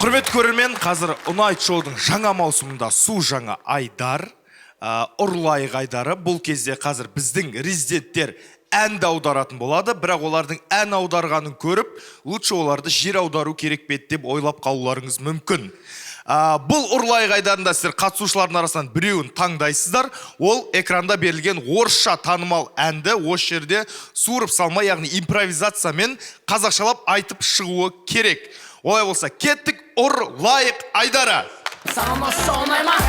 Құрметті көрермен, қазір Ұнайт шоудың жаңа маусымында су жаңа айдар, ұрлайық айдары. Бұл кезде қазір біздің резиденттер әнді аударатын болады, бірақ олардың ән аударғанын көріп, лучше оларды жер аудару керек пе еді деп ойлап қалуларыңыз мүмкін. Бұл ұрлайық айдарында сіздер қатысушылардың арасынан біреуін таңдайсыздар. Ол экранда берілген орысша танымал әнді осы жерде суырып салмай, яғни импровизациямен қазақшалап айтып шығуы керек. Олай болса, кеттік, ұрлайық айдары. Саған осы ұнай ма?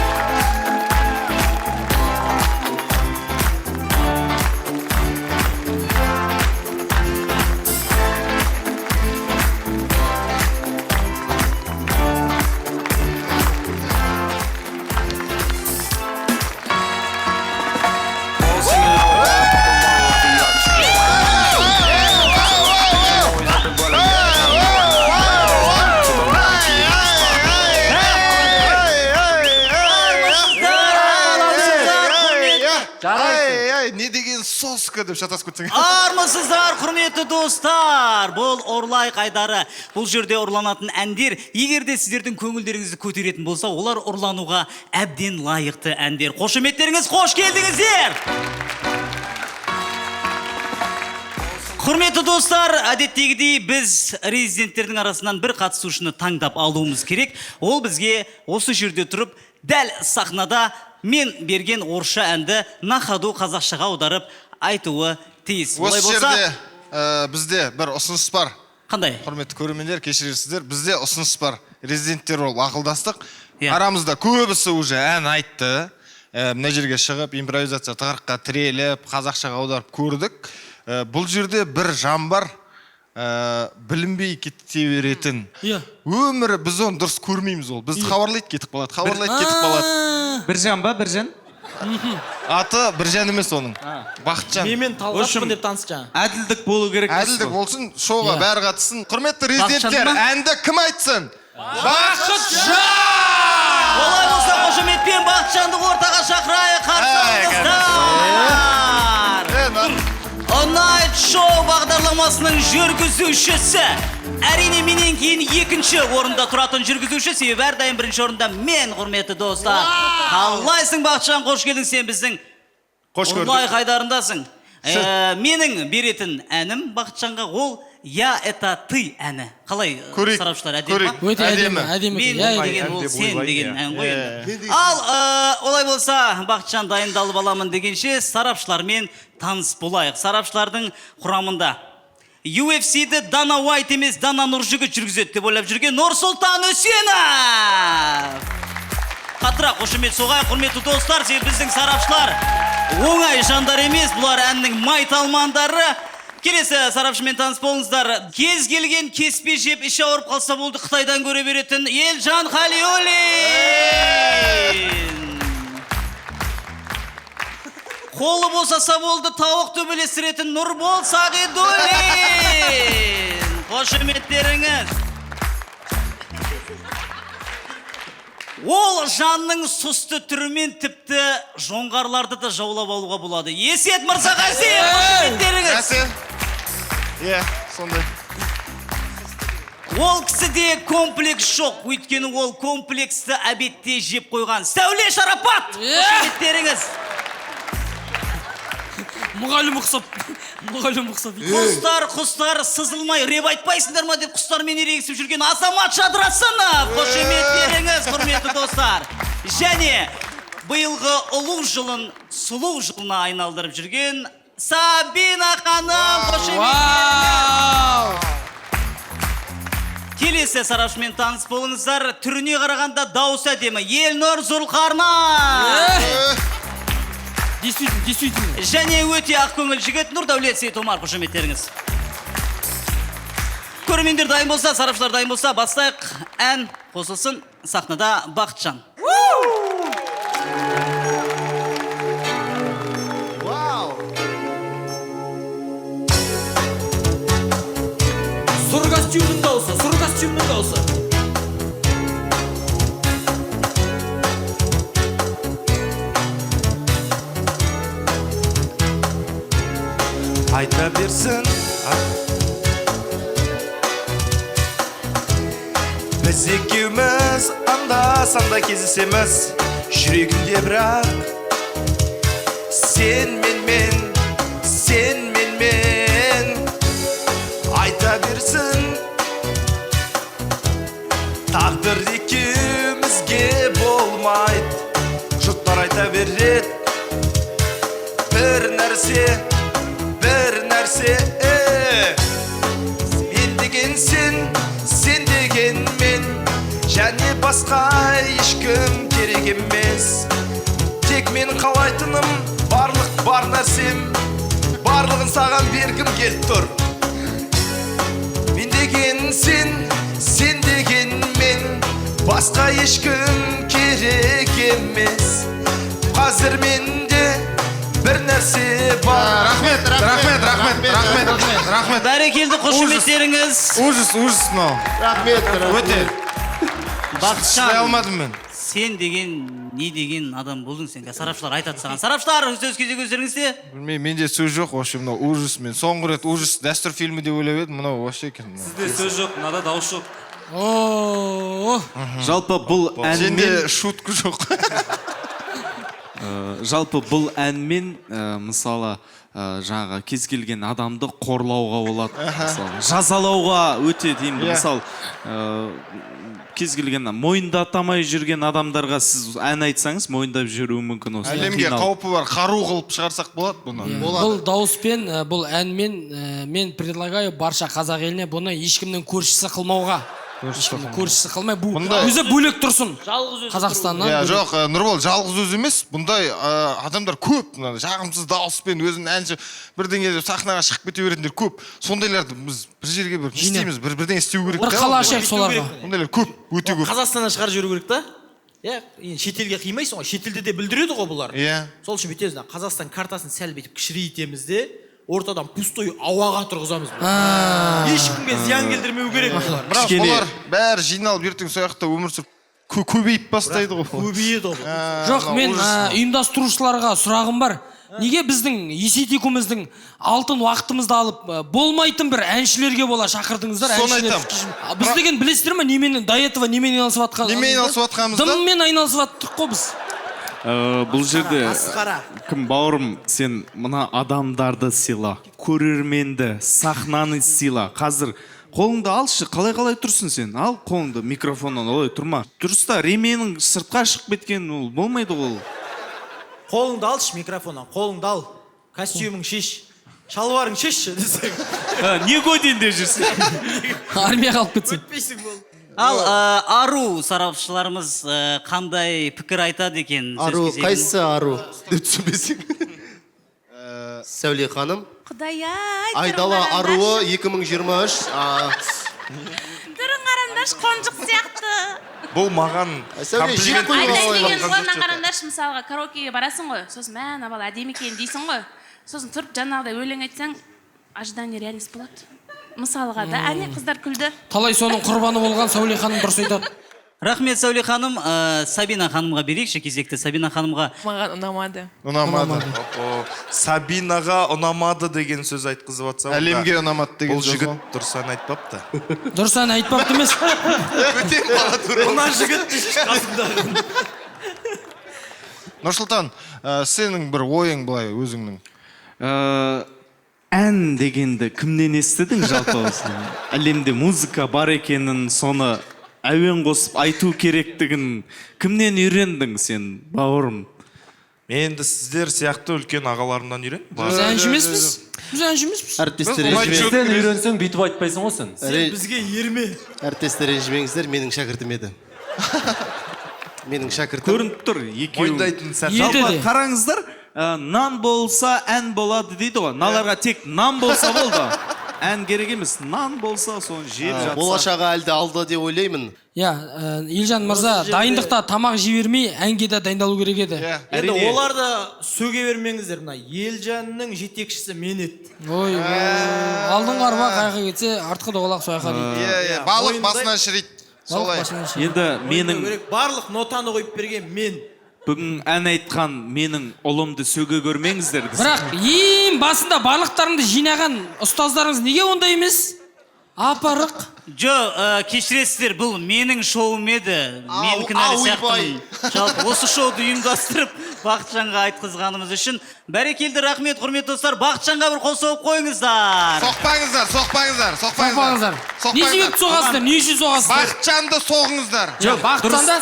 Ай, не деген соска деп шатасып кетсең. Армысыздар, құрметті достар! Бұл ұрлайық айдары. Бұл жерде ұрланатын әндер, егер де сіздердің көңілдеріңізді көтеретін болса, олар ұрлануға әбден лайықты әндер. Қошеметтеріңіз, қош келдіңіздер! Құрметті достар, әдеттегідей біз резиденттердің арасынан бір қатысушыны таңдап алуымыз керек. Ол бізге осы жерде тұрып, дәл сахнада мен берген орысша әнді на ходу қазақшаға аударып айтуы тиіс. Олай Осы болса, жерде бізде бір ұсыныс бар. Қандай? Құрметті көрермендер, кешірерсіздер, бізде ұсыныс бар. Резиденттер болып ақылдастық. Иә. Арамызда көбісі уже ән айтты. Мына жерге шығып, импровизация тығырыққа тіреліп, қазақшаға аударып көрдік. Бұл жерде бір жан бар, білінбей кете беретін. Иә. Өмірі біз оны дұрыс көрмейміз ол. Бізді хабарлайды, кетіп қалады, хабарлайды, кетіп қалады. Біржан ба, Біржан? Аты Біржан емес оның. Бақытжан. Менімен Талғатпын деп таныс жаңа. Әділдік болу керек. Әділдік болсын, шоуға Иә. бәрі қатыссын. Құрметті резиденттер, Бақытжан ма? әнді кім айтсын? Бақытжан! Олай болса, қошеметпен Бақытжанды ортаға шақырайық, қарсы алыңыздар. Ұнайт шоу бағдарламасының жүргізушісі. Әрине, менен кейін екінші орында тұратын жүргізуші, себебі әрдайым бірінші орында мен, құрметті достар. Қалайсың, Бақытжан, қош келдің, сен біздің Қош көрдік. ұрлайық айдарындасың. Менің беретін әнім Бақытжанға ол «Я это ты» әні. Қалай, Көрейік, сарапшылар, әдемі көрейік. ма? Өте әдемі, Әдемі. әдемі. Мен Иә, деген ән ол деп сен ойлаймын, деген иә. ән ғой енді. Ал олай болса, Бақытжан дайындалып аламын дегенше, сарапшылармен таныс болайық. Сарапшылардың құрамында UFC-ді Дана Уайт емес, Дана Нұржігіт жүргізеді деп ойлап жүрген Нұрсұлтан Үсенов. Қаттырақ қошемет соғайық, құрметті достар, себебі біздің сарапшылар оңай жандар емес, бұлар әннің майталмандары. Келесі сарапшымен таныс болыңыздар. Кез келген кеспе жеп іші ауырып қалса болды, Қытайдан көре беретін Елжан Халиуллин. Қолы босаса болды, тауық төбелестіретін Нұрбол Сағидуллин. Қошеметтеріңіз. Ол жанның сұсты түрімен тіпті жоңғарларды да жаулап алуға болады. Есет Мырзағазиев, қошеметтеріңіз. Әсе. Иә, сондай. Ол кісіде комплекс жоқ, өйткені ол комплексті әбетте жеп қойған. Сәуле Шарапат, қошеметтеріңіз. Мұғалім ұқсап, мұғалім ұқсап. Құстар, құстар, сызылмай реп айтпайсыңдар ма деп құстармен ерегісіп жүрген Азамат Жадырасынов, қошеметтеріңіз, құрметті достар. Және биылғы ұлу жылын сұлу жылына айналдырып жүрген Сабина ханым, қошеметтеріңіз. Вау! Келесі сарапшымен таныс болыңыздар. Түріне қарағанда дауысы әдемі. Елнұр Зұлқарнай. Действительно, действительно. Және өте ақкөңіл жігіт Нұрдәулет Сейтомар, қошеметтеріңіз. Көрермендер дайын болса, сарапшылар дайын болса, бастайық. Ән қосылсын, сахнада Бақытжан. Вау! Сұр костюмнің дауысы, сұр костюмнің дауысы. Айта берсін. Біз екеуміз анда санда кездесеміз, жүрегімде бірақ сен мен мен, сен мен мен. Айта берсін тағдыр екеумізге болмайды, жұрттар айта береді. Бір нәрсе, бір нәрсе, е. Мен деген сен, сен деген мен, және басқа ешкім керек емес. Тек менің қалайтыным барлық бар нәрсем, барлығын саған бергім келіп тұр. Мен деген сен, сен деген мен, басқа ешкім керек емес. Қазір менде бір нәрсе бар. Рахмет, рахмет, рахмет, рахмет, рахмет. Бәрекелді, қошеметтеріңіз. Ужас, ужас мынау. Рахмет. Өте. Шыдай Бақытжан, алмадым мен. Сен деген не деген адам болдың сен? Қазір сарапшылар айтады саған. Сарапшылар, сөз кезегі өздеріңізде. Білмеймін, менде сөз жоқ вообще. Мынау ужас. Мен соңғы рет ужас дәстүр фильмі деп ойлап едім, мынау вообще екен мынау. Сізде сөз жоқ, мынада дауыс жоқ. О. Жалпы бұл әнмен Сенде шутка жоқ. Жалпы бұл әнмен, мысалы, жаңағы кез келген адамды қорлауға болады, мысалы, жазалауға өте тиімді. Мысалы, кез келген мойындатамай жүрген адамдарға сіз ән айтсаңыз, мойындап жүруі мүмкін осыдан Әлемге қиналып. Қаупі бар қару қылып шығарсақ болады бұны. Бұл дауыспен, бұл әнмен, мен предлагаю барша қазақ еліне бұны ешкімнің көршісі қылмауға. Ешкімнің көршісі қылмай, бұл өзі бөлек тұрсын. Жалғыз өзі. Қазақстаннан Иә. бөлек. Жоқ, Нұрбол, жалғыз өзі емес, бұндай адамдар көп. Мына жағымсыз дауыспен өзін әнші бірдеңе деп сахнаға шығып кете беретіндер көп. Сондайларды біз бір жерге бір не істейміз, бір бірдеңе істеу керек Бір та. қала ашайық соларға. Ондайлар көп, өте көп. Қазақстаннан шығарып жіберу керек та, иә. Енді шетелге қимайсың ғой, шетелде де бүлдіреді ғой бұлар. Сол үшін бүйтеміз: мына Қазақстан картасын сәл бүйтіп кішірейтеміз де, ортадан пустой ауаға тұрғызамыз. Ешкімге зиян келтірмеу керек бұлар. Бірақ бұлар бәрі жиналып, ертең сол жақта өмір сүріп, көбейіп бастайды ғой. Көбейеді ғой. Жоқ, Мынау мен ужас мынау. ұйымдастырушыларға сұрағым бар. Неге біздің Есет екеуміздің алтын уақытымызды алып, болмайтын бір әншілерге бола шақырдыңыздар? Соны Әншілер. айтамын. А, біз деген, білесіздер ме, немен до этого немен айналысып жатқан? Немен айналысып жатқанымызды? Дыммен айналысып жаттық қой біз. Бұл жерде Масқара. кім, бауырым, сен мына адамдарды сыйла, көрерменді, сахнаны сыйла. Қазір қолыңды алшы, қалай қалай тұрсың сен? Ал қолыңды микрофоннан, олай тұрма. Дұрыс та, ременің сыртқа шығып кеткен, ол болмайды ғой ол. Қолыңды алшы микрофоннан, қолыңды ал, костюмің шеш, шалбарың шешші десең. Не годен деп жүрсің. Армияға алып кетсең. Өтпейсің болды. Ал ару сарапшыларымыз қандай пікір айтады екен? Сөз Ару, кезегін- қайсысы ару деп түсінбесең. Сәуле ханым. Құдай ай. Айдала аруы 2023. Түрін қараңдаршы, қонжық сияқты. Бұл маған Сәуле, жек комплимент. қойып Айтайын алайын. дегенім ғой, мына қараңдаршы, мысалға, караокеге барасың ғой, сосын: «Мә, ана бала әдемі екен», – дейсің ғой. Сосын тұрып жаңағыдай өлең айтсаң, ожидание реальность болады мысалға да. Әне, қыздар күлді. Талай соның құрбаны болған Сәуле ханым дұрыс айтады. Рахмет, Сәуле ханым. Сабина ханымға берейікші кезекті, Сабина ханымға. Маған ұнамады. Ұнамады. О, Сабинаға ұнамады деген сөз айтқызып жатса, онда Әлемге ұнамады деген бұл сөз жігіт ғой. дұрыс ән айтпапты. Дұрыс ән айтпапты емес. Бөтен бала туралы. Мына жігіт қасымдағы. Нұрсұлтан, сенің бір ойың былай өзіңнің. Ән дегенді кімнен естідің жалпы осы? Әлемде музыка бар екенін, соны әуен қосып айту керектігін кімнен үйрендің сен, бауырым? Мен енді сіздер сияқты үлкен ағаларымнан үйрендім. Біз әнші емеспіз, біз әнші емеспіз. Әріптестер, Біз ренжіме- Сен үйренсең, бүйтіп айтпайсың ғой сен. Сен бізге ерме. Әріптестер, ренжімеңіздер, менің шәкіртім еді. Менің шәкіртім. Көрініп тұр екеуің. Мойындайтын сәт. Еді Жалпы де. қараңыздар, нан болса, ән болады дейді ғой. Мыналарға тек нан болса болды, ән керек емес. Нан болса, соны жеп жатса. Болашағы әлі де алда деп ойлаймын. Иә, Елжан мырза, дайындықта тамақ жей бермей, әнге де дайындалу керек еді. Иә. Енді Әрине. оларды сөге бермеңіздер, мына Елжанның жетекшісі мен еді. Ой, алдыңғы арба қайға кетсе, артқы доғалақ сол жаққа дейді. Иә, балық Мойындай- басынан шіриді. Балық Солай. басынан шіриді. Енді менің Керек, барлық нотаны қойып берген мен. Бүгін ән айтқан менің ұлымды сөге көрмеңіздер десең. Бірақ ең басында барлықтарыңды жинаған ұстаздарыңыз неге ондай емес? Апарық. Жоқ, кешіресіздер, бұл менің шоуым еді. Мен кінәлі сияқтымын. Жалпы осы шоуды ұйымдастырып, Бақытжанға айтқызғанымыз үшін. Бәрекелді, рахмет, құрметті достар. Бақытжанға бір қол соғып қойыңыздар. Соқпаңыздар, соқпаңыздар, соқпаңыздар. Соқпаңыздар. Не себепті соғасыздар? Не үшін соғасыздар? Бақытжанды соғыңыздар. Жоқ, Бақытжанды?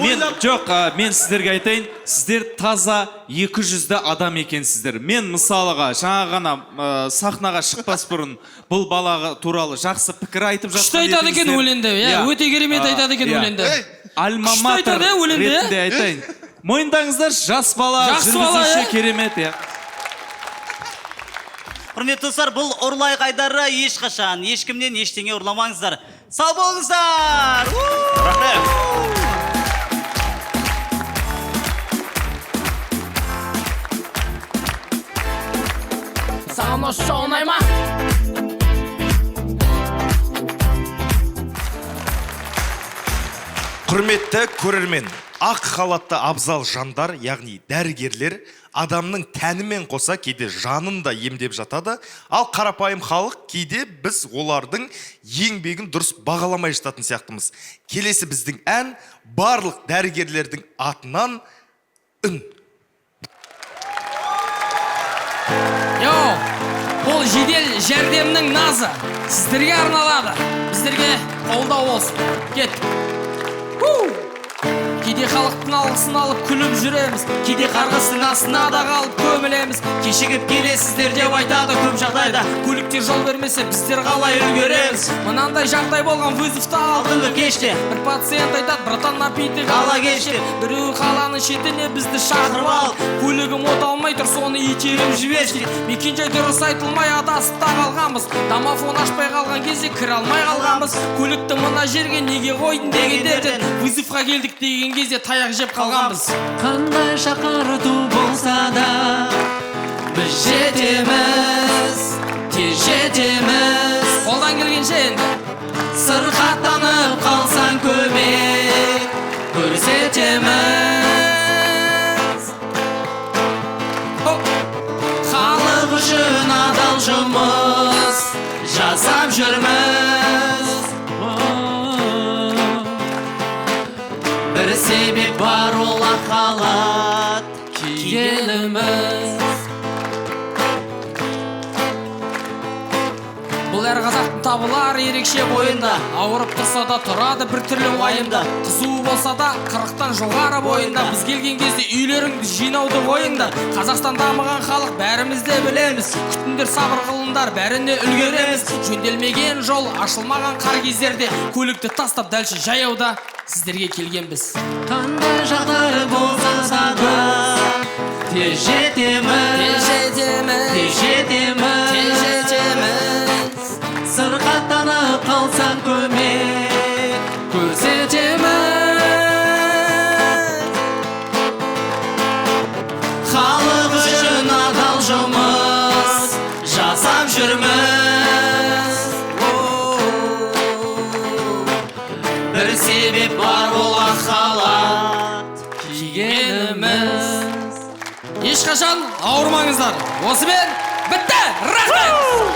Мен жоқ, мен сіздерге айтайын, сіздер таза екі жүзді адам екенсіздер. Мен мысалыға жаңа ғана сахнаға шықпас бұрын бұл балаға туралы жақсы пікір айтып Күшті жатқан айтады екен едіңіздер. өлеңді, иә, өте керемет айтады екен өлеңді. Альма Күшті айтады, матер иә, өлеңді, иә? ретінде айтайын. Мойындаңыздар, жас бала, Жақсы бала, жүргізуші иә? керемет, иә. Құрметті достар, бұл ұрлайық айдары, ешқашан ешкімнен ештеңе ұрламаңыздар. Сау болыңыздар! Рахмет. Саған осы шоу ұнай ма? Құрметті көрермен, ақ халатты абзал жандар, яғни дәрігерлер, адамның тәнімен қоса кейде жанын да емдеп жатады. Ал қарапайым халық кейде біз олардың еңбегін дұрыс бағаламай жататын сияқтымыз. Келесі біздің ән барлық дәрігерлердің атынан үн. Йоу, бұл жедел жәрдемнің назы сіздерге арналады. Біздерге қолдау болсын. Кеттік. Кейде халықтың алғысын алып күліп жүреміз, кейде қарғыстың астына да қалып көмілеміз. Кешігіп келесіздер деп айтады көп жағдайда. Көліктер жол бермесе біздер қалай үлгереміз? Мынандай жағдай болған, вызовты алдыңғы кеште. Бір пациент айтады, братан, напиток ала кеште. Біреу қаланың шетіне бізді шақырып алып, көлігім от алмай тұр, соны итеріп жіберші дейді. Мекенжай дұрыс айтылмай адасып та қалғанбыз. Домофон ашпай қалған кезде кіре алмай қалғанбыз. Көлікті мына жерге неге қойдың дегендерден вызовқа келдік деген кезде таяқ жеп қалғанбыз. Қандай шақырту болса да біз жетеміз, тез жетеміз. Қолдан келгенше енді. Сырқаттанып қалсаң көмек көрсетеміз. Хоп. Халық үшін адал жұмыс жасап жүрміз. Бір себеп бар, ол ақ халат кигеніміз. Бұл әр қазақтың табылар ерекше бойында. Ауырып тұрса да тұрады бір түрлі уайымда. Қызуы болса да 40-тан жоғары бойында. Біз келген кезде үйлеріңді жинауды қойыңдар. Қазақстан дамыған халық, бәріміз де білеміз. Күтіңдер, сабыр қылыңдар, бәріне үлгереміз. Жөнделмеген жол, ашылмаған қар кездерде көлікті тастап дәлші жаяуда сіздерге келгенбіз. Қандай жағдай болса да тез жетеміз, Тез жетеміз, тез жетеміз, тез жетеміз. Сырқаттанып қалсаң көмек көрсетеміз. Халық үшін адал жұмыс жасап жүрміз. Бір себеп бар, ол ақ халат кигеніміз. Ешқашан ауырмаңыздар. Осымен бітті. Рахмет.